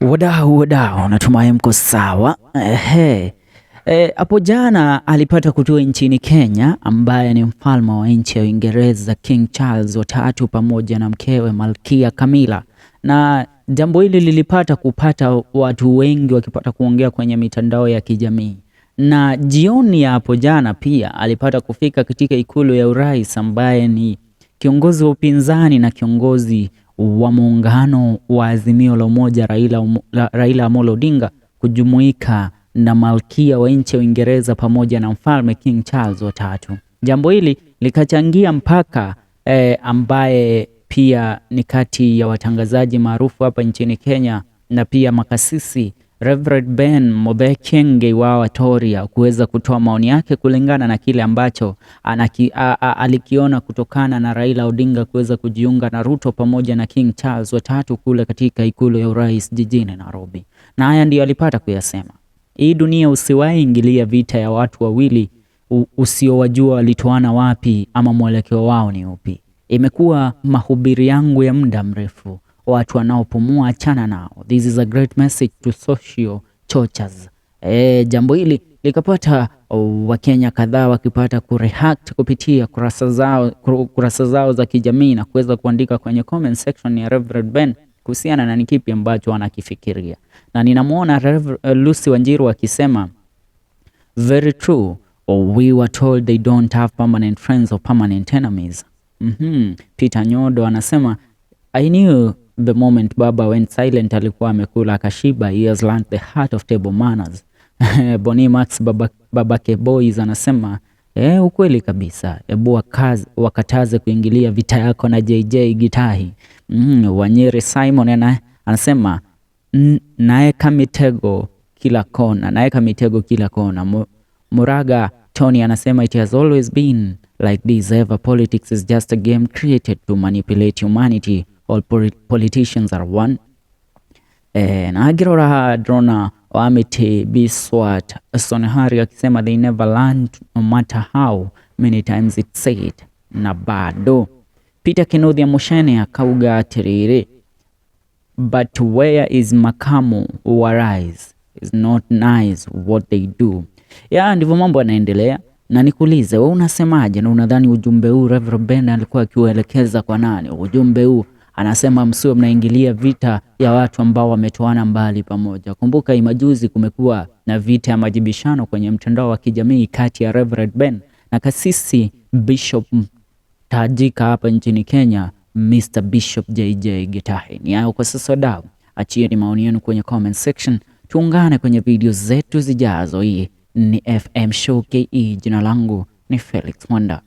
Wadau, wadau, natumai mko sawa. Ehe. Hapo jana alipata kutua nchini Kenya ambaye ni mfalme wa nchi ya Uingereza King Charles watatu pamoja na mkewe Malkia Camilla, na jambo hili lilipata kupata watu wengi wakipata kuongea kwenye mitandao ya kijamii. Na jioni ya hapo jana pia alipata kufika katika ikulu ya urais ambaye ni kiongozi wa upinzani na kiongozi wa muungano wa Azimio la Umoja Raila Amolo Odinga kujumuika na malkia wa nchi ya Uingereza pamoja na mfalme King Charles watatu. Jambo hili likachangia mpaka ambaye pia ni kati ya watangazaji maarufu hapa nchini Kenya na pia makasisi Reverend Ben Muthekenge wa Watoria kuweza kutoa maoni yake kulingana na kile ambacho alikiona kutokana na Raila Odinga kuweza kujiunga na Ruto pamoja na King Charles watatu kule katika ikulu ya urais jijini Nairobi. Na haya ndiyo alipata kuyasema. Hii dunia usiwahi ingilia vita ya watu wawili usiowajua walitoana wapi ama mwelekeo wao ni upi. Imekuwa mahubiri yangu ya muda mrefu. Watu wanaopumua achana nao. This is a great message to social chochas. Jambo hili likapata Wakenya kadhaa wakipata kureact kupitia kurasa zao za kijamii na kuweza kuandika kwenye comment section ya Reverend Ben kuhusiana na ni kipi ambacho wanakifikiria, na ninamwona Lucy Wanjiru akisema, "Very true. We were told they don't have permanent friends or permanent enemies." Peter Nyodo anasema, "I knew the moment Baba went silent alikuwa amekula akashiba. He has learned the art of table manners." Boni Max Babake Boys anasema, "Ukweli kabisa. Ebu wakataze kuingilia vita yako na JJ Gitahi." Wanyere Simon anasema, "Naeka mitego kila kona, naeka mitego kila kona." Muraga Tony anasema, "It has always been like this ever. Politics is just a game created to manipulate humanity. All politicians are one." Na agirora drona Wamiti Biswat Sonhari akisema, "They never learned no matter how many times it's said." Na bado Peter Kinuthia Mushene akauga atiriri, "But where is makamu wa rais? Is not nice what they do." Ya ndivyo mambo yanaendelea, na nikuulize wewe unasemaje, na unadhani ujumbe huu Reverend Ben alikuwa akiuelekeza kwa nani? Ujumbe huu anasema msiwe mnaingilia vita ya watu ambao wametoana mbali pamoja. Kumbuka imajuzi kumekuwa na vita ya majibishano kwenye mtandao wa kijamii kati ya Reverend Ben na kasisi Bishop tajika hapa nchini Kenya, Mr. Bishop JJ Gitahi. Ni hayo kwa sasa wadau, achieni maoni yenu kwenye comment section, tuungane kwenye video zetu zijazo. Hii ni FM Show KE, jina langu ni Felix Mwanda.